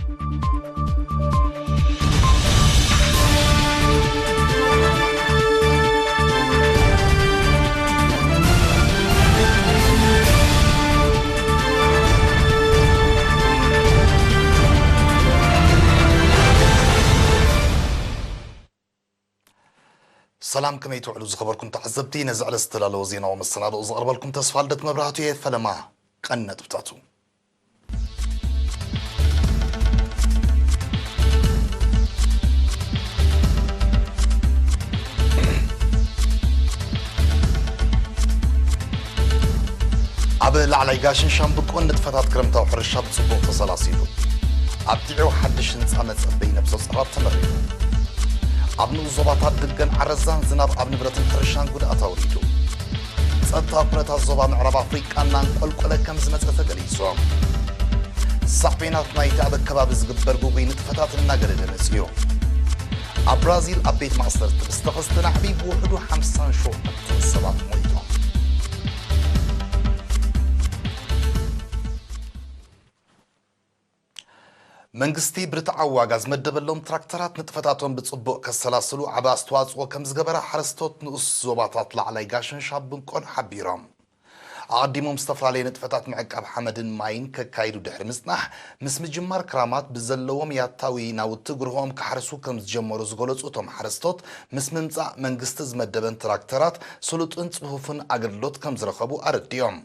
ሰላም፣ ከመይ ትውዕሉ ዝኸበርኩም ተዓዘብቲ? ነዚ ዕለት ዝተዳለወ ዜናዊ መሰናድኦ ዘቕርበልኩም ተስፋ ልደት መብራህቱ እየ። ፈለማ ቀንዲ ነጥብታቱ። ኣብ ላዕላይ ጋሽን ሻምብቆን ንጥፈታት ክረምታዊ ሕርሻ ብጽቡቕ ተሰላሲሉ። ኣብ ጢዖ ሓድሽ ህንጻ መጸበይ ነብሰ ጾራት ተመሪቑ። ኣብ ንኡስ ዞባታት ድገን ዓረዛን ዝናብ ኣብ ንብረትን ሕርሻን ጉድኣት ኣውሪዱ። ጸጥታ ኩነታት ዞባ ምዕራብ ኣፍሪቃ እናንቆልቆለ ከም ዝመጸ ተገሊጹ። ሳዕቤናት ናይቲ ኣብ ከባቢ ዝግበር ግጉይ ንጥፈታት እናገደደ መጺኡ። ኣብ ብራዚል ኣብ ቤት ማእሰርቲ ብዝተኸስተ ናዕቢ ብውሕዱ ሓምሳን ሸውዓተን ሰባት ሞይቶም። መንግስቲ ብርትዓዊ ዋጋ ዝመደበሎም ትራክተራት ንጥፈታቶም ብጽቡቕ ከሰላስሉ ዓቢ ኣስተዋጽኦ ከም ዝገበረ ሓረስቶት ንኡስ ዞባታት ላዕላይ ጋሽን ሻምብቆን ሓቢሮም። ኣቐዲሞም ዝተፈላለየ ንጥፈታት ምዕቃብ ሓመድን ማይን ከካይዱ ድሕሪ ምጽናሕ፣ ምስ ምጅማር ክራማት ብዘለዎም ያታዊ ናውቲ ግርሆኦም ክሓርሱ ከም ዝጀመሩ ዝገለጹ እቶም ሓረስቶት፣ ምስ ምምጻእ መንግስቲ ዝመደበን ትራክተራት ስሉጥን ጽፉፍን ኣገልግሎት ከም ዝረኸቡ ኣረዲኦም።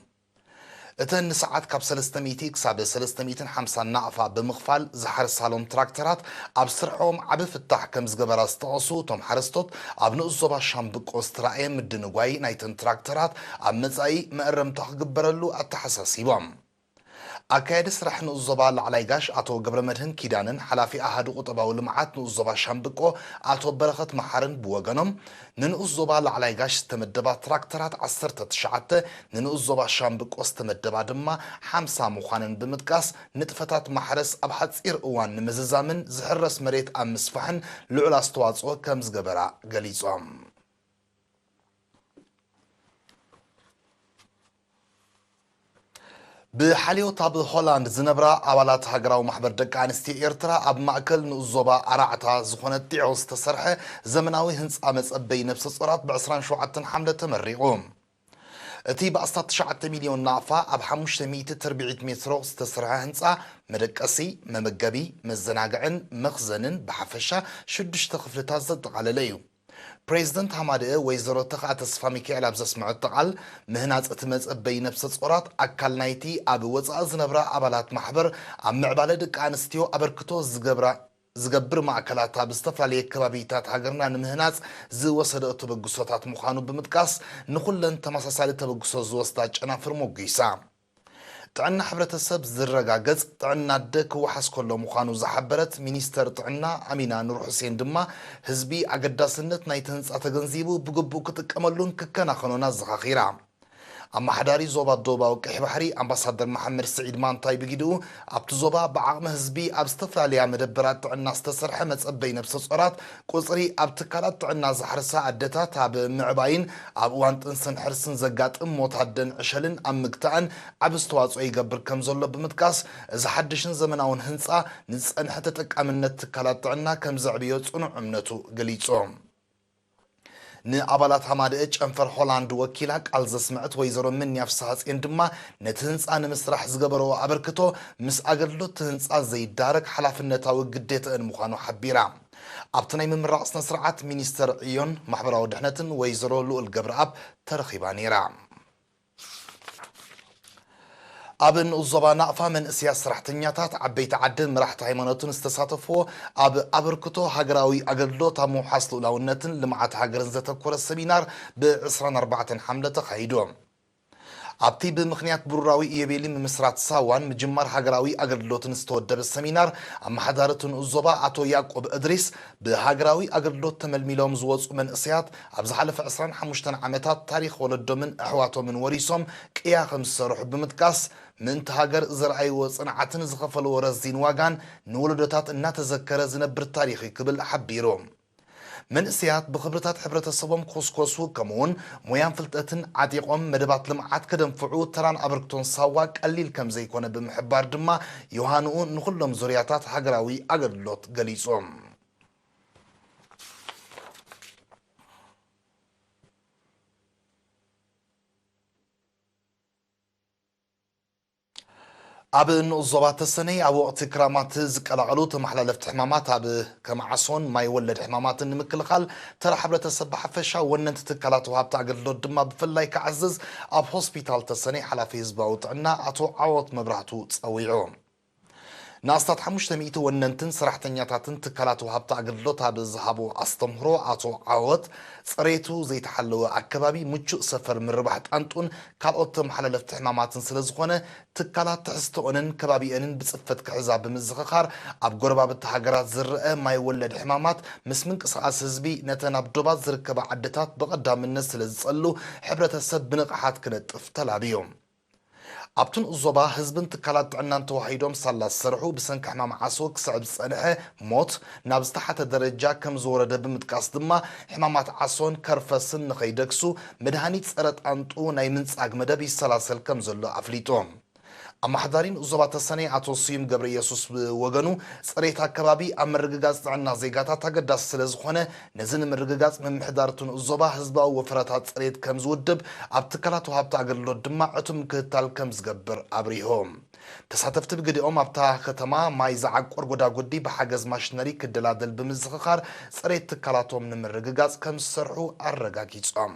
እተን ንሰዓት ካብ ሰለስተ ሚእቲ ክሳብ ሰለስተ ሚእትን ሓምሳን ናቕፋ ብምኽፋል ዝሓርሳሎም ትራክተራት ኣብ ስርሖም ዓቢ ፍታሕ ከም ዝገበራ ዝጠቐሱ እቶም ሓረስቶት፣ ኣብ ንኡስ ዞባ ሻምብቆ ዝተራእየ ምድንጓይ ናይተን ትራክተራት ኣብ መጻኢ መእረምታ ክግበረሉ ኣተሓሳሲቦም። ኣካያዲ ስራሕ ንኡስ ዞባ ላዕላይ ጋሽ ኣቶ ገብረመድህን ኪዳነን ሓላፊ ኣሃዱ ቁጠባዊ ልምዓት ንኡስ ዞባ ሻምብቆ ኣቶ በረኸት መሓርን ብወገኖም፣ ንንኡስ ዞባ ላዕላይ ጋሽ ዝተመደባ ትራክተራት ዓሰርተ ትሽዓተ፣ ንንኡስ ዞባ ሻምብቆ ዝተመደባ ድማ ሓምሳ ምዃነን ብምጥቃስ፣ ንጥፈታት ማሕረስ ኣብ ሓጺር እዋን ንምዝዛምን ዝሕረስ መሬት ኣብ ምስፋሕን ልዑል ኣስተዋጽኦ ከም ዝገበራ ገሊጾም። ብሓልዮት ኣብ ሆላንድ ዝነብራ ኣባላት ሃገራዊ ማሕበር ደቂ ኣንስትዮ ኤርትራ ኣብ ማእከል ንኡስ ዞባ ኣራዕታ ዝኾነ ጢዖ ዝተሰርሐ ዘመናዊ ህንጻ መጸበይ ነብሰ ጾራት ብ ዕስራን ሸውዓተን ሓምለ ተመሪቑ። እቲ ብ ኣስታት ትሽዓተ ሚልዮን ናቕፋ ኣብ ሓሙሽተ ሚእቲ ትርብዒት ሜትሮ ዝተሰርሐ ህንጻ መደቀሲ፣ መመገቢ፣ መዘናግዕን መኽዘንን ብሓፈሻ ሽዱሽተ ክፍልታት ዘጠቓለለ እዩ። ፕሬዝደንት ሃማደኤ ወይዘሮ ተኽኣ ተስፋሚካኤል ኣብ ዘስምዐቶ ቃል፣ ምህናጽ እቲ መጸበይ ነብሰ ጾራት ኣካል ናይቲ ኣብ ወጻኢ ዝነብራ ኣባላት ማሕበር ኣብ ምዕባለ ደቂ ኣንስትዮ ኣበርክቶ ዝገብራ ዝገብር ማእከላት ኣብ ዝተፈላለየ ከባቢታት ሃገርና ንምህናጽ ዝወሰደኦ ተበግሶታት ምዃኑ ብምጥቃስ፣ ንኹለን ተመሳሳሊ ተበግሶ ዝወስዳ ጨናፍር ሞጒሳ። ጥዕና ሕብረተሰብ ዝረጋገጽ ጥዕና ኣደ ክወሓስ ከሎ ምዃኑ ዝሓበረት ሚኒስተር ጥዕና ኣሚና ኑር ሑሴን ድማ፣ ህዝቢ ኣገዳስነት ናይቲ ህንጻ ተገንዚቡ ብግቡእ ክጥቀመሉን ክከናኸኖን ኣዘኻኺራ። ኣመሓዳሪ ዞባ ደቡባዊ ቀይሕ ባሕሪ ኣምባሳደር መሓመድ ስዒድ ማንታይ ብግድኡ፣ ኣብቲ ዞባ ብዓቕሚ ህዝቢ ኣብ ዝተፈላለያ መደበራት ጥዕና ዝተሰርሐ መጸበይ ነብሰ ጾራት ቁጽሪ ኣብ ትካላት ጥዕና ዝሓርሳ ኣደታት ኣብ ምዕባይን ኣብ እዋን ጥንስን ሕርስን ዘጋጥም ሞት ኣደን ዕሸልን ኣብ ምግታእን ዓቢ ኣስተዋጽኦ ይገብር ከም ዘሎ ብምጥቃስ፣ እዚ ሓድሽን ዘመናውን ህንጻ ንዝጸንሐ ተጠቃምነት ትካላት ጥዕና ከም ዘዕብዮ ጽኑዕ እምነቱ ገሊጹ። ንኣባላት ሃማደኤ ጨንፈር ሆላንድ ወኪላ ቃል ዘስምዐት ወይዘሮ ምንያ ፍስሃጽዮን ድማ፣ ነቲ ህንጻ ንምስራሕ ዝገበረኦ ኣበርክቶ ምስ ኣገልግሎት እቲ ህንጻ ዘይዳረግ ሓላፍነታዊ ግዴተአን ምዃኑ ሓቢራ። ኣብቲ ናይ ምምራቕ ስነ ስርዓት ሚኒስተር ዕዮን ማሕበራዊ ድሕነትን ወይዘሮ ልኡል ገብረኣብ ተረኺባ ነይራ። ኣብ ንኡስ ዞባ ናቕፋ መንእሰያት ሰራሕተኛታት፣ ዓበይቲ ዓድን መራሕቲ ሃይማኖትን ዝተሳተፍዎ ኣብ ኣበርክቶ ሃገራዊ ኣገልግሎት ኣብ ምውሓስ ልኡላውነትን ልምዓት ሃገርን ዘተኮረ ሰሚናር ብ ዕስራን ኣርባዕተን ሓምለ ተኻይዱ። ኣብቲ ብምኽንያት ብሩራዊ ኢዮቤልዩ ምምስራት ሳዋን ምጅማር ሃገራዊ ኣገልግሎትን ዝተወደበ ሰሚናር፣ ኣመሓዳሪ እቲ ንኡስ ዞባ ኣቶ ያዕቆብ እድሪስ፣ ብሃገራዊ ኣገልግሎት ተመልሚሎም ዝወጹ መንእሰያት፣ ኣብ ዝሓለፈ ዕስራን ሓሙሽተን ዓመታት ታሪኽ ወለዶምን ኣሕዋቶምን ወሪሶም ቅያ ከም ዝሰርሑ ብምጥቃስ፣ ምእንቲ ሃገር ዘርኣይዎ ጽንዓትን ዝኸፈልዎ ረዚን ዋጋን ንወለዶታት እናተዘከረ ዝነብር ታሪኽ እዩ ክብል ሓቢሩ። መንእሰያት ብኽብርታት ሕብረተሰቦም ክኹስኮሱ፣ ከምኡውን ሞያን ፍልጠትን ዓጢቖም መደባት ልምዓት ከደንፍዑ ተራን ኣበርክቶን ሳዋ ቀሊል ከም ዘይኮነ ብምሕባር ድማ፣ ዮሃንኡ ንኹሎም ዙርያታት ሃገራዊ ኣገልግሎት ገሊጹ። ኣብ ንኡስ ዞባ ተሰነይ ኣብ ወቕቲ ክራማት ዝቀላቐሉ ተመሓላለፍቲ ሕማማት ኣብ ከም ዓሶን ማይ ወለድ ሕማማትን ንምክልኻል ተራ ሕብረተሰብ ብሓፈሻ፣ ወነንቲ ትካላት ወሃብቲ ኣገልግሎት ድማ ብፍላይ ክዓዝዝ ኣብ ሆስፒታል ተሰነይ ሓላፊ ህዝባዊ ጥዕና ኣቶ ዓወት መብራህቱ ጸዊዑ። ንኣስታት ሓሙሽተ ሚእቲ ወነንትን ሰራሕተኛታትን ትካላት ወሃብቲ ኣገልግሎት ኣብ ዝሃቦ ኣስተምህሮ ኣቶ ዓወት፣ ጽሬቱ ዘይተሓለወ ኣከባቢ ምቹእ ሰፈር ምርባሕ ጣንጡን ካልኦት ተመሓላለፍቲ ሕማማትን ስለ ዝኾነ፣ ትካላት ትሕዝቶኦንን ከባቢኦንን ብጽፈት ክሕዛ ብምዝኽኻር፣ ኣብ ጎረባብቲ ሃገራት ዝረአ ማይ ወለድ ሕማማት ምስ ምንቅስቓስ ህዝቢ ነተን ኣብ ዶባት ዝርከባ ዓድታት ብቐዳምነት ስለ ዝጸሉ፣ ሕብረተሰብ ብንቕሓት ክነጥፍ ተላብዩ። ኣብቲ ንኡስ ዞባ ህዝብን ትካላት ጥዕናን ተዋሂዶም ሳላ ዝሰርሑ፣ ብሰንኪ ሕማም ዓሶ ክስዕብ ዝጸንሐ ሞት ናብ ዝተሓተ ደረጃ ከም ዝወረደ ብምጥቃስ ድማ፣ ሕማማት ዓሶን ከርፈስን ንኸይደግሱ መድሃኒት ጸረ ጣንጡ ናይ ምንጻግ መደብ ይሰላሰል ከም ዘሎ ኣፍሊጡ። ኣመሓዳሪ ንኡስ ዞባ ተሰነይ ኣቶ ስዩም ገብረ ኢየሱስ ብወገኑ፣ ጽሬት ኣከባቢ ኣብ ምርግጋጽ ጥዕና ዜጋታት ኣገዳሲ ስለ ዝኾነ፣ ነዚ ንምርግጋጽ ምምሕዳር እቲ ንኡስ ዞባ ህዝባዊ ወፈራታት ጽሬት ከም ዝውድብ፣ ኣብ ትካላት ወሃብቲ ኣገልግሎት ድማ ዕቱብ ምክትታል ከም ዝገብር ኣብሪሁ። ተሳተፍቲ ብግዲኦም፣ ኣብታ ከተማ ማይ ዝዓቁር ጎዳጉዲ ብሓገዝ ማሽነሪ ክደላደል ብምዝኽኻር፣ ጽሬት ትካላቶም ንምርግጋጽ ከም ዝሰርሑ ኣረጋጊጾም።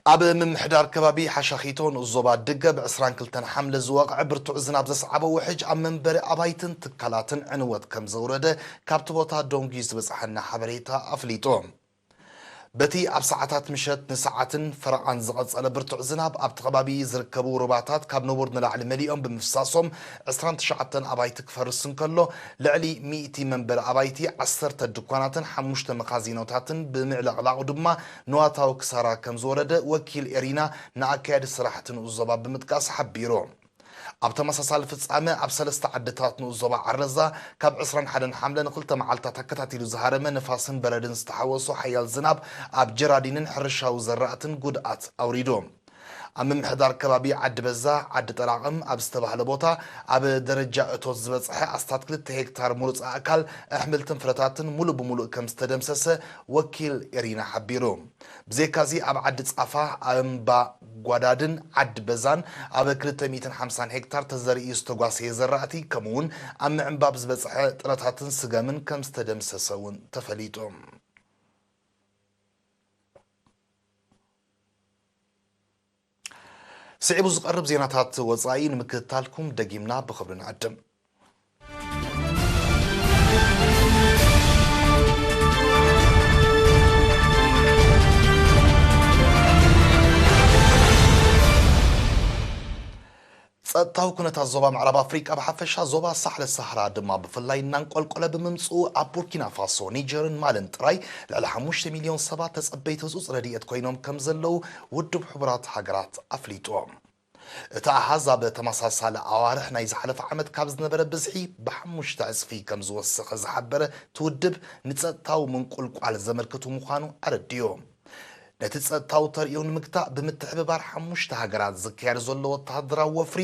ኣብ ምምሕዳር ከባቢ ሓሻኺቶ ንኡስ ዞባ ድገ ብ ዕስራን ክልተን ሓምለ ዝወቕዐ ብርቱዕ ዝናብ ዘስዓቦ ውሕጅ ኣብ መንበሪ ኣባይትን ትካላትን ዕንወት ከም ዘውረደ ካብቲ ቦታ ዶንጊ ዝበጽሐና ሓበሬታ ኣፍሊጡ። በቲ ኣብ ሰዓታት ምሸት ንሰዓትን ፈረቓን ዝቐጸለ ብርቱዕ ዝናብ ኣብቲ ከባቢ ዝርከቡ ሩባታት ካብ ንቡር ንላዕሊ መሊኦም ብምፍሳሶም ዕስራን ትሽዓተን ኣባይቲ ክፈርስ እንከሎ፣ ልዕሊ ሚእቲ መንበሪ ኣባይቲ፣ ዓሰርተ ድኳናትን ሓሙሽተ መኻዚኖታትን ብምዕለቕላቑ ድማ ንዋታዊ ክሳራ ከም ዝወረደ ወኪል ኤሪና ንኣካያዲ ስራሕቲ ንኡስ ዞባ ብምጥቃስ ሓቢሩ። ኣብ ተመሳሳሊ ፍጻመ፣ ኣብ ሰለስተ ዓድታት ንኡስ ዞባ ዓረዛ ካብ ዕስራን ሓደን ሓምለ ንክልተ መዓልታት ኣከታቲሉ ዝሃረመ ንፋስን በረድን ዝተሓወሶ ሓያል ዝናብ ኣብ ጀራዲንን ሕርሻዊ ዘራእትን ጉድኣት ኣውሪዱ። ኣብ ምምሕዳር ከባቢ ዓዲ በዛ፣ ዓዲ ጠራቕም ኣብ ዝተባህለ ቦታ፣ ኣብ ደረጃ እቶት ዝበጽሐ ኣስታት ክልተ ሄክታር ምሩጽ ኣእካል ኣሕምልትን ፍረታትን ሙሉእ ብሙሉእ ከም ዝተደምሰሰ ወኪል ኤሪና ሓቢሩ። ብዘይካዚ፣ ኣብ ዓዲ ጻፋ፣ ኣብ እምባ ጓዳድን ዓዲ በዛን ኣብ ክልተ ሚእትን ሓምሳን ሄክታር ተዘሪኡ ዝተጓሰየ ዘራእቲ፣ ከምኡውን ኣብ ምዕንባብ ዝበጽሐ ጥረታትን ስገምን ከም ዝተደምሰሰ እውን ተፈሊጡ። ስዒቡ ዝቐርብ ዜናታት ወጻኢ ንምክትታልኩም ደጊምና ብኽብሪ ንዕድም። ጸጥታዊ ኩነታት ዞባ ምዕራብ ኣፍሪቃ ብሓፈሻ፣ ዞባ ሳሕለ ሳህራ ድማ ብፍላይ እናንቆልቆለ ብምምጽኡ፣ ኣብ ቡርኪና ፋሶ፣ ኒጀርን ማልን ጥራይ ልዕሊ ሓሙሽተ ሚልዮን ሰባት ተጸበይቲ ህጹጽ ረድኤት ኮይኖም ከም ዘለዉ ውድብ ሕቡራት ሃገራት ኣፍሊጡ። እቲ ኣሃዝ ኣብ ተመሳሳሊ ኣዋርሕ ናይ ዝሓለፈ ዓመት ካብ ዝነበረ ብዝሒ ብሓሙሽተ ዕጽፊ ከም ዝወሰኸ ዝሓበረ እቲ ውድብ፣ ንጸጥታዊ ምንቁልቋል ዘመልክቱ ምዃኑ ኣረዲኡ። ነቲ ጸጥታዊ ተርእዮ ንምግታእ ብምትሕብባር ሓሙሽተ ሃገራት ዝካየድ ዘሎ ወተሃደራዊ ወፍሪ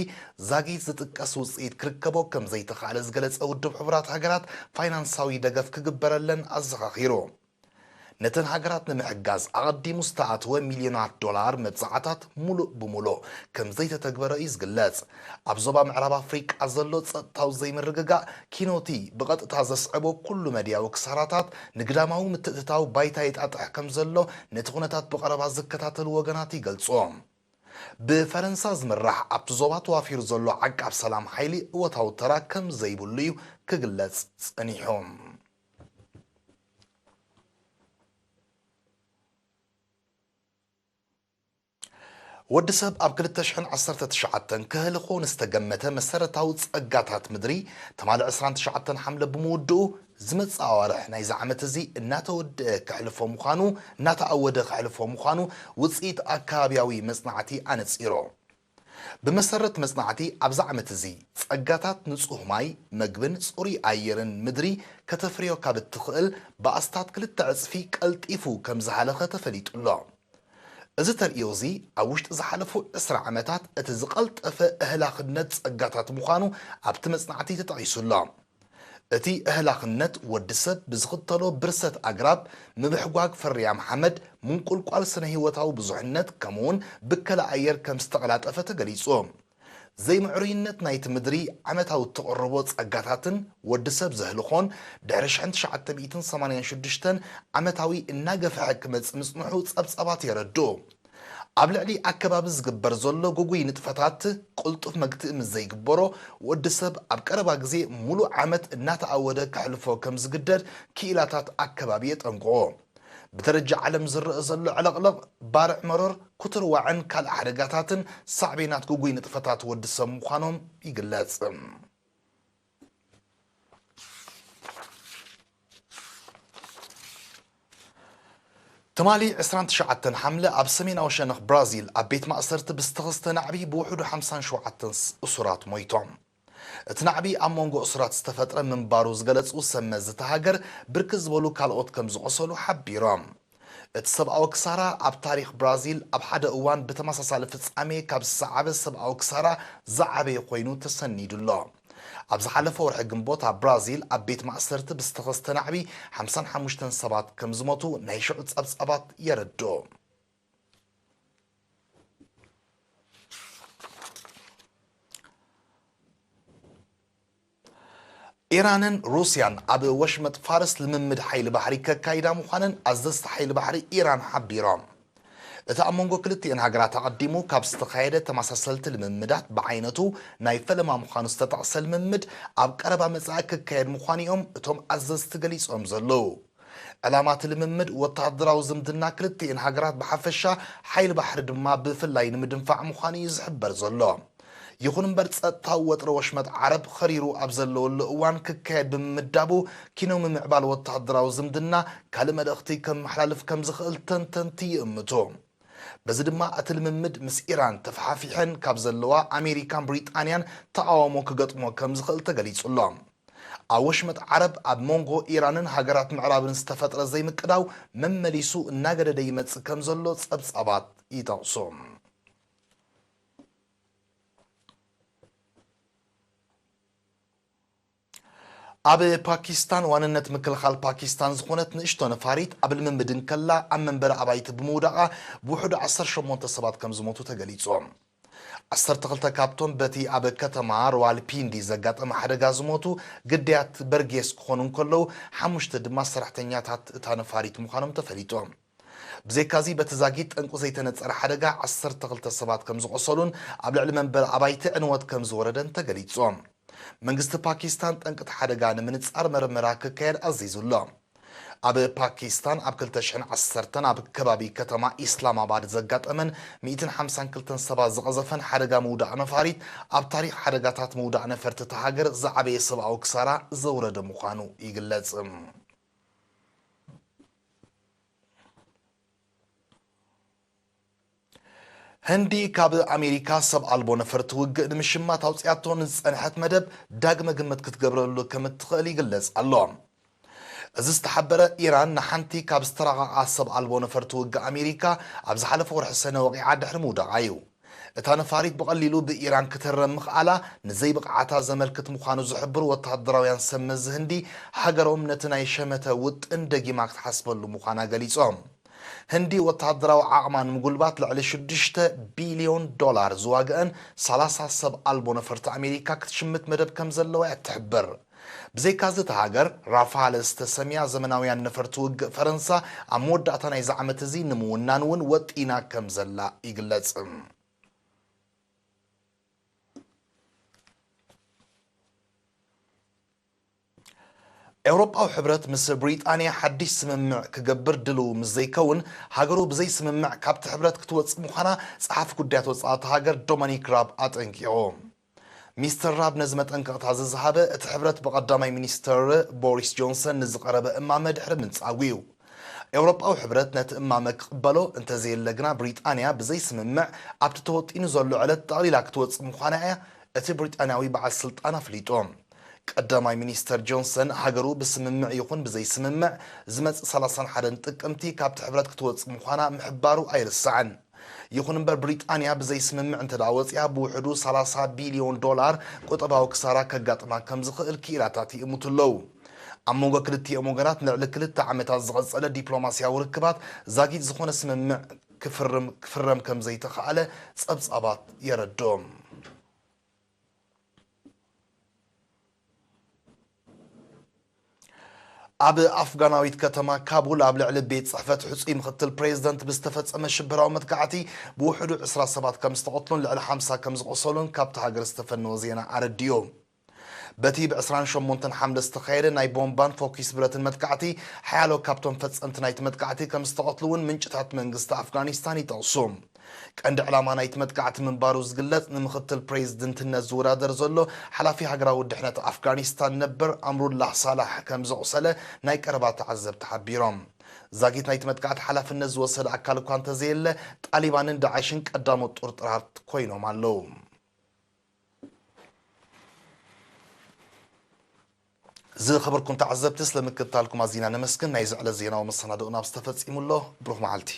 ዛጊት ዝጥቀስ ውጽኢት ክርከቦ ከም ዘይተኻእለ ዝገለጸ ውድብ ሕቡራት ሃገራት፣ ፋይናንሳዊ ደገፍ ክግበረለን ኣዘኻኺሩ። ነተን ሃገራት ንምሕጋዝ ኣቐዲሙ ዝተኣተወ ሚልዮናት ዶላር መብጽዓታት ሙሉእ ብሙሉእ ከም ዘይተተግበረ እዩ ዝግለጽ። ኣብ ዞባ ምዕራብ ኣፍሪቃ ዘሎ ጸጥታዊ ዘይምርግጋእ ኪኖቲ ብቐጥታ ዘስዕቦ ኩሉ መድያዊ ክሳራታት ንግዳማዊ ምትእትታው ባይታ የጣጥሕ ከም ዘሎ ነቲ ኩነታት ብቐረባ ዝከታተሉ ወገናት ይገልጹ። ብፈረንሳ ዝምራሕ ኣብቲ ዞባ ተዋፊሩ ዘሎ ዓቃብ ሰላም ሓይሊ እወታዊ ተራ ከም ዘይብሉ እዩ ክግለጽ ጸኒሑ። ወዲ ሰብ ኣብ ክልተ ሽሕን ዓሰርተ ትሽዓተን ከህልኾ ንዝተገመተ መሰረታዊ ጸጋታት ምድሪ ትማሊ ዕስራን ትሽዓተን ሓምለ ብምውድኡ፣ ዝመጽእ ኣዋርሕ ናይዚ ዓመት እዚ እናተወድአ ከሕልፎ ምዃኑ፣ እናተኣወደ ከሕልፎ ምዃኑ ውጽኢት ኣከባብያዊ መጽናዕቲ ኣነጺሩ። ብመሰረት መጽናዕቲ፣ ኣብዚ ዓመት እዚ ጸጋታት ንጹህ ማይ፣ መግብን ጽሩይ ኣየርን ምድሪ ከተፍርዮ ካብ እትኽእል ብኣስታት ክልተ ዕጽፊ ቀልጢፉ ከም ዝሃለኸ ተፈሊጡ ኣሎ። እዚ ተርእዮ እዚ ኣብ ውሽጢ ዝሓለፉ ዕስራ ዓመታት እቲ ዝቐልጠፈ እህላኽነት ጸጋታት ምዃኑ ኣብቲ መጽናዕቲ ተጠቒሱ ኣሎ። እቲ እህላኽነት ወዲ ሰብ ብዝኽተሎ ብርሰት ኣግራብ፣ ምብሕጓግ ፍርያም ሓመድ፣ ምንቁልቋል ስነ ህይወታዊ ብዙሕነት፣ ከምኡውን ብከላ ኣየር ከም ዝተቐላጠፈ ተገሊጹ። ዘይምዕሩይነት ናይቲ ምድሪ ዓመታዊ እተቕርቦ ጸጋታትን ወዲ ሰብ ዘህልኾን ድሕሪ ሽሕን ትሽዓተ ሚእትን ሰማንያን ሽዱሽተን ዓመታዊ እናገፍሐ ክመጽእ ምጽንሑ ጸብጻባት የረድኡ። ኣብ ልዕሊ ኣከባቢ ዝግበር ዘሎ ግጉይ ንጥፈታት ቅልጡፍ መግትኢ ምስ ዘይግበሮ፣ ወዲ ሰብ ኣብ ቀረባ ግዜ ሙሉእ ዓመት እናተኣወደ ከሕልፎ ከም ዝግደድ ክኢላታት ኣከባቢ የጠንቅቑ። ብደረጃ ዓለም ዝረአ ዘሎ ዕለቕለቕ፣ ባርዕ መሮር፣ ክትርዋዕን ካልእ ሓደጋታትን ሳዕቤናት ግጉይ ንጥፈታት ወዲ ሰብ ምዃኖም ይግለጽ። ትማሊ ዕስራን ትሽዓተን ሓምለ ኣብ ሰሜናዊ ሸነኽ ብራዚል ኣብ ቤት ማእሰርቲ ብዝተኸስተ ናዕቢ ብውሕዱ ሓምሳን ሸውዓተን እሱራት ሞይቶም። እቲ ናዕቢ ኣብ መንጎ እሱራት ዝተፈጥረ ምንባሩ ዝገለጹ ሰብ መዚ እታ ሃገር፣ ብርክት ዝበሉ ካልኦት ከም ዝቖሰሉ ሓቢሮም። እቲ ሰብኣዊ ክሳራ ኣብ ታሪኽ ብራዚል ኣብ ሓደ እዋን ብተመሳሳሊ ፍጻሜ ካብ ዝሰዓበ ሰብኣዊ ክሳራ ዝዓበየ ኮይኑ ተሰኒዱ ኣሎ። ኣብ ዝሓለፈ ወርሒ ግንቦት ኣብ ብራዚል ኣብ ቤት ማእሰርቲ ብዝተኸስተ ናዕቢ ሓምሳን ሓሙሽተን ሰባት ከም ዝሞቱ ናይ ሽዑ ጸብጻባት የረድኡ። ኢራንን ሩስያን ኣብ ወሽመጥ ፋርስ ልምምድ ሓይሊ ባሕሪ ከካይዳ ምዃነን ኣዘዝቲ ሓይሊ ባሕሪ ኢራን ሓቢሮም። እቲ ኣብ መንጎ ክልቲኤን ሃገራት ኣቐዲሙ ካብ ዝተኻየደ ተመሳሰልቲ ልምምዳት ብዓይነቱ ናይ ፈለማ ምዃኑ ዝተጠቕሰ ልምምድ ኣብ ቀረባ መጻኢ ክካየድ ምዃኑ እዮም እቶም ኣዘዝቲ ገሊጾም ዘለዉ። ዕላማ እቲ ልምምድ ወተሃደራዊ ዝምድና ክልቲኤን ሃገራት ብሓፈሻ፣ ሓይሊ ባሕሪ ድማ ብፍላይ ንምድንፋዕ ምዃኑ እዩ ዝሕበር ዘሎ። ይኹን እምበር፣ ጸጥታዊ ወጥሪ ወሽመጥ ዓረብ ኸሪሩ ኣብ ዘለወሉ እዋን ክካየድ ብምምዳቡ፣ ኪኖ ምምዕባል ወተሃደራዊ ዝምድና ካልእ መልእኽቲ ከመሓላልፍ ከም ዝኽእል ተንተንቲ ይእምቱ። በዚ ድማ እቲ ልምምድ ምስ ኢራን ተፈሓፊሐን ካብ ዘለዋ ኣሜሪካን ብሪጣንያን ተቓውሞ ክገጥሞ ከም ዝኽእል ተገሊጹ ኣሎ። ኣብ ወሽመጥ ዓረብ ኣብ መንጎ ኢራንን ሃገራት ምዕራብን ዝተፈጥረ ዘይምቅዳው መመሊሱ እናገደደ ይመጽእ ከም ዘሎ ጸብጻባት ይጠቕሱ። ኣብ ፓኪስታን ዋንነት ምክልኻል ፓኪስታን ዝኾነት ንእሽቶ ነፋሪት ኣብ ልምምድ እንከላ ኣብ መንበሪ ኣባይቲ ብምውዳቓ ብውሕዱ ዓሰርተ ሸሞንተ ሰባት ከም ዝሞቱ ተገሊጹ። ዓሰርተ ክልተ ካብቶም በቲ ኣብ ከተማ ራዋልፒንዲ ዘጋጠመ ሓደጋ ዝሞቱ ግዳያት በርጌስ ክኾኑ እንከለዉ፣ ሓሙሽተ ድማ ሰራሕተኛታት እታ ነፋሪት ምዃኖም ተፈሊጡ። ብዘይካዚ፣ በቲ ዛጊት ጠንቁ ዘይተነጸረ ሓደጋ ዓሰርተ ክልተ ሰባት ከም ዝቖሰሉን ኣብ ልዕሊ መንበሪ ኣባይቲ ዕንወት ከም ዝወረደን ተገሊጹ። መንግስቲ ፓኪስታን ጠንቅቲ ሓደጋ ንምንጻር መርመራ ክካየድ ኣዚዙ ኣሎ። ኣብ ፓኪስታን ኣብ ክልተ ሽሕን ዓሰርተን ኣብ ከባቢ ከተማ ኢስላማባድ ዘጋጠመን ሚእትን ሓምሳን ክልተን ሰባት ዝቐዘፈን ሓደጋ ምውዳቕ ነፋሪት፣ ኣብ ታሪኽ ሓደጋታት ምውዳቕ ነፈርቲ እታ ሃገር ዝዓበየ ሰብኣዊ ክሳራ ዘውረደ ምዃኑ ይግለጽ። ህንዲ ካብ ኣሜሪካ ሰብ ኣልቦ ነፈርቲ ውግእ ንምሽማት ኣውጽያቶ ንዝጸንሐት መደብ ዳግመ ግምት ክትገብረሉ ከም እትኽእል ይግለጽ ኣሎ። እዚ ዝተሓበረ፣ ኢራን ንሓንቲ ካብ ዝተራቐቓ ሰብ ኣልቦ ነፈርቲ ውግእ ኣሜሪካ ኣብ ዝሓለፈ ወርሒ ሰነ ወቒዓ ድሕሪ ምውዳቓ እዩ። እታ ነፋሪት ብቐሊሉ ብኢራን ክትህረም ምኽኣላ ንዘይብቕዓታ ዘመልክት ምዃኑ ዝሕብሩ ወተሃደራውያን ሰብ መዚ ህንዲ፣ ሃገሮም ነቲ ናይ ሸመተ ውጥን ደጊማ ክትሓስበሉ ምዃና ገሊጾም። ህንዲ ወተሃደራዊ ዓቕማ ንምጉልባት ልዕሊ ሽዱሽተ ቢልዮን ዶላር ዝዋግአን ሰላሳ ሰብ ኣልቦ ነፈርቲ ኣሜሪካ ክትሽምት መደብ ከም ዘለዋ እያ እትሕብር። ብዘይካዚ፣ እታ ሃገር ራፋል ዝተሰምያ ዘመናውያን ነፈርቲ ውግእ ፈረንሳ ኣብ መወዳእታ ናይዚ ዓመት እዚ ንምውናን እውን ወጢና ከም ዘላ ይግለጽ። ኤውሮጳዊ ሕብረት ምስ ብሪጣንያ ሓድሽ ስምምዕ ክገብር ድልው ምስ ዘይከውን፣ ሃገሩ ብዘይ ስምምዕ ካብቲ ሕብረት ክትወጽእ ምዃና ጸሓፊ ጉዳያት ወጻኢ እታ ሃገር ዶሚኒክ ራብ ኣጠንቂቑ። ሚስተር ራብ ነዚ መጠንቀቕታ ዝዝሃበ፣ እቲ ሕብረት ብቐዳማይ ሚኒስተር ቦሪስ ጆንሰን ንዝቐረበ እማመ ድሕሪ ምንጻጉ እዩ። ኤውሮጳዊ ሕብረት ነቲ እማመ ክቕበሎ እንተዘየለ ግና፣ ብሪጣንያ ብዘይ ስምምዕ ኣብቲ ተወጢኑ ዘሎ ዕለት ጠቕሊላ ክትወጽእ ምዃና እያ እቲ ብሪጣንያዊ በዓል ስልጣን ኣፍሊጡ። ቀዳማይ ሚኒስተር ጆንሰን፣ ሃገሩ ብስምምዕ ይኹን ብዘይ ስምምዕ ዝመጽእ ሰላሳን ሓደን ጥቅምቲ ካብቲ ሕብረት ክትወጽእ ምዃና ምሕባሩ ኣይርሳዕን። ይኹን እምበር፣ ብሪጣንያ ብዘይ ስምምዕ እንተ ደኣ ወጺኣ፣ ብውሕዱ ሰላሳ ቢልዮን ዶላር ቁጠባዊ ክሳራ ከጋጥማ ከም ዝኽእል ክኢላታት ይእምቱ ኣለዉ። ኣብ መንጎ ክልቲኦም ወገናት ንልዕሊ ክልተ ዓመታት ዝቐጸለ ዲፕሎማስያዊ ርክባት ዛጊት ዝኾነ ስምምዕ ክፍርም፣ ክፍረም ከም ዘይተኻእለ ጸብጻባት የረድኦም። ኣብ ኣፍጋናዊት ከተማ ካቡል ኣብ ልዕሊ ቤት ጽሕፈት ሕጹይ ምኽትል ፕሬዚደንት ብዝተፈጸመ ሽበራዊ መጥቃዕቲ ብውሕዱ ዕስራ ሰባት ከም ዝተቐትሉን ልዕሊ ሓምሳ ከም ዝቖሰሉን ካብቲ ሃገር ዝተፈነወ ዜና ኣረዲኡ። በቲ ብ ዕስራን ሸሞንተን ሓምለ ዝተኻየደ ናይ ቦምባን ፎኪስ ብረትን መጥቃዕቲ፣ ሓያሎ ካብቶም ፈጸምቲ ናይቲ መጥቃዕቲ ከም ዝተቐትሉ እውን ምንጭታት መንግስቲ ኣፍጋኒስታን ይጠቕሱ። ቀንዲ ዕላማ ናይቲ መጥቃዕቲ ምንባሩ ዝግለጽ፣ ንምኽትል ፕሬዚደንትነት ዝወዳደር ዘሎ ሓላፊ ሃገራዊ ድሕነት ኣፍጋኒስታን ነበር ኣምሩላህ ሳላሕ ከም ዘቑሰለ ናይ ቀረባ ተዓዘብቲ ሓቢሮም። ዛጊት ናይቲ መጥቃዕቲ ሓላፍነት ዝወሰደ ኣካል እኳ እንተዘየለ፣ ጣሊባንን ዳዕሽን ቀዳሞት ጥርጥራት ኮይኖም ኣለዉ። ዝኸበርኩም ተዓዘብቲ፣ ስለ ምክትታልኩም ኣዚና ነመስግን። ናይዚ ዕለት ዜናዊ መሰናድኦና ኣብዚ ተፈጺሙ ኣሎ። ብሩኽ መዓልቲ።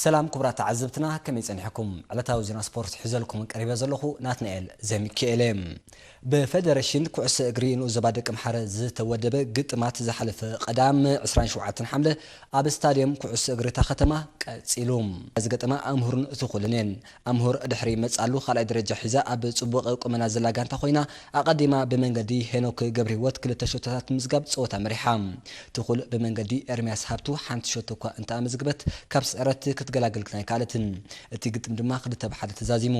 ሰላም ክቡራት ተዓዘብትና፣ ከመይ ጸኒሕኩም? ዕለታዊ ዜና ስፖርት ሒዘልኩም ቀሪበ ዘለኹ ናትናኤል ዘሚካኤል እየ። ብፌደሬሽን ኩዕሶ እግሪ ንኡስ ዞባ ደቂ ኣምሓረ ዝተወደበ ግጥማት ዝሓለፈ ቀዳም ዕስራን ሸውዓተን ሓምለ ኣብ ስታድየም ኩዕሶ እግሪ እታ ከተማ ቀጺሉ። እዚ ገጠማ ኣምሁርን ትኹልን እየን። ኣምሁር ድሕሪ መጻሉ ካልኣይ ደረጃ ሒዛ ኣብ ጽቡቕ ቁመና ዘላ ጋንታ ኮይና፣ ኣቐዲማ ብመንገዲ ሄኖክ ገብረህይወት ክልተ ሸቶታት ምዝጋብ ጸወታ መሪሓ። ትኹል ብመንገዲ ኤርምያስ ሃብቱ ሓንቲ ሸቶ እኳ እንተኣመዝግበት፣ ካብ ስዕረት ክትገላግል ግን ኣይከኣለትን። እቲ ግጥም ድማ ክልተ ብሓደ ተዛዚሙ።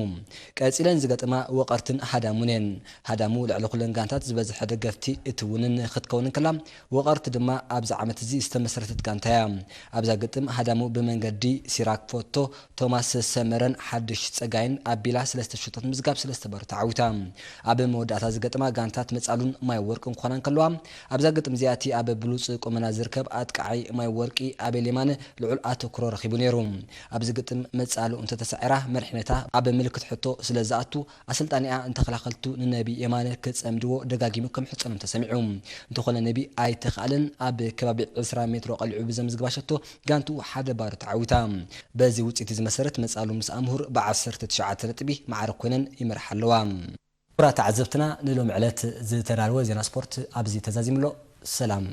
ቀጺለን ዝገጥማ ወቐርትን ሃዳሙን እየን። ሃዳሙ ልዕሊ ኩለን ጋንታት ዝበዝሐ ደገፍቲ እትውንን ክትከውን እንከላ፣ ወቐርቲ ድማ ኣብዚ ዓመት እዚ ዝተመስረተት ጋንታ እያ። ኣብዛ ግጥም ሃዳሙ ብመንገዲ ሲራክ ፎቶ፣ ቶማስ ሰመረን ሓድሽ ጸጋይን ኣቢላ ሰለስተ ሸቶታት ምዝጋብ ሰለስተ ባዶ ተዓዊታ። ኣብ መወዳእታ ዝገጥማ ጋንታት መጻሉን ማይ ወርቅን ክኾና እንከለዋ፣ ኣብዛ ግጥም እዚኣ እቲ ኣብ ብሉጽ ቁመና ዝርከብ ኣጥቃዓይ ማይ ወርቂ ኣቤል የማነ ልዑል ኣተኩሮ ረኺቡ ነይሩ። ኣብዚ ግጥም መጻሉ እንተተሳዒራ መሪሕነታ ኣብ ምልክት ሕቶ ስለ ዝኣቱ፣ ኣሰልጣኒኣ ንተኸላኸልቱ ንነቢ የማነ ክጸምድዎ ደጋጊሙ ክምሕጸኖም ተሰሚዑ። እንተኾነ ነቢ ኣይተኻእለን። ኣብ ከባቢ ዕስራ ሜትሮ ቀሊዑ ብዘምዝግባ ሸቶ ጋንትኡ ሓደ ባዶ ተዓዊታ። በዚ ውጽኢት እዚ መሰረት መጻሉ ምስ ኣምሁር ብዓሰርተ ትሽዓተ ነጥቢ ማዕረ ኮይነን ይመርሓ ኣለዋ። ክቡራት ተዓዘብትና፣ ንሎሚ ዕለት ዝተዳለወ ዜና ስፖርት ኣብዚ ተዛዚሙ ኣሎ። ሰላም።